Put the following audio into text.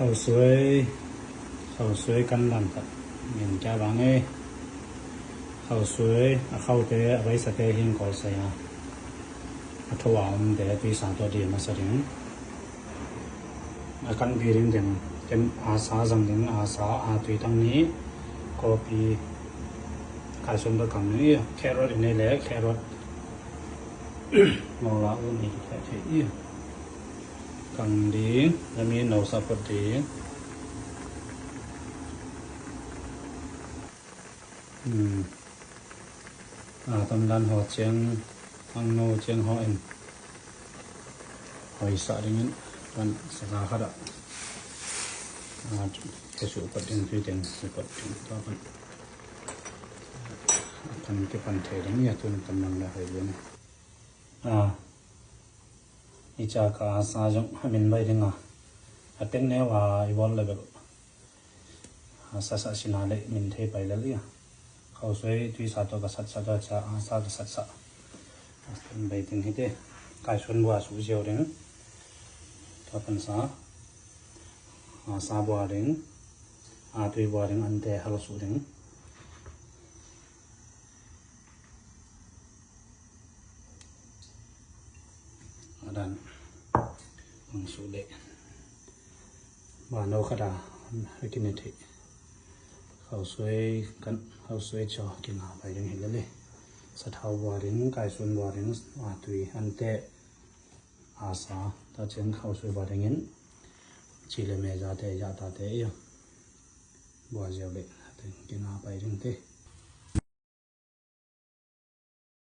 ເຂົ້າສວຍ ເຂົ້າສວຍກັນລຳ ເປັນຈາບາງເອີຍ ເຂົ້າສວຍ ເຂົ້າແຕ່ໄວ້ສະແຕເຮງກໍໃສ່ ອາໂທອາມແຕ່ປີສາຕົວດີມາສະເດັງ ອາກັນປີເດັງເຕັມ ເຕັມອາສາສັງເດັງ ອາສາອາຕຸຍຕັ້ງນີ້ ກໍປີກາຍຊົນປະກັງນີ້ ແຄໂຣດນີ້ແຫຼະ ແຄໂຣດ ເມົາລາອຸນີ້ແຄໂຣດ ກັງດີ ລະມີເນົາສະປົດດີ ອືມ ອາ ຕຳລານຫໍຈຽງ ທາງໂນຈຽງຫໍເອັນ ຫອຍສະໄດ້ເງິນ ວັນສະກາຂະດະ ອາ ຈະສຸປະເດັນ ຈຸເຕັນ ສຸປະເດັນ ຕໍ່ໄປ ອາ ພັນເກປັນເທ ເດ ເນຍ ຕຸນກຳລັງໄດ້ໃຫ້ເລີຍ ອາ ອີຈາກາອາສາຍົງ ເປັນໄວເດງ ອາ ເປັນແນວວ່າ ອີວອນເລເວລ ອາ ສະສະຊິນາເລ ມິນເທໄປລະເລຍ ເຂົ້າຊ່ວຍ ຕຸຍສາຕົວກະສັດ ສະຕາຈາ ອາສາກະສັດສະ ເປັນໄວເດງເຮເດ ກາຍຊົນບົວ ສຸຈຽວເດງ ທອດພັນສາ ອາສາບົວເດງ ອາຕຸຍບົວເດງ ອັນແຕຮາລະສຸເດງ ອາດານ ມັງສຸເດ ວາໂນຄະດາ ເຮກິເນເທ ເຂົ້າຊ່ວຍກັນ ເຂົ້າຊ່ວຍຈອ ກິນອາໄປເດງເຮລະເລ ສະເທົາບົວເດງ ກາຍຊົນບົວເດງ ອາຕຸຍ ອັນແຕ ອາສາ ຕາເຈີງ ເຂົ້າຊ່ວຍບົວເດງເຫັນ ຈີເລເມຈາເຕ ຍາຕາເຕ ເອ ບົວຈຽວເລ ກິນອາໄປເດງເຕ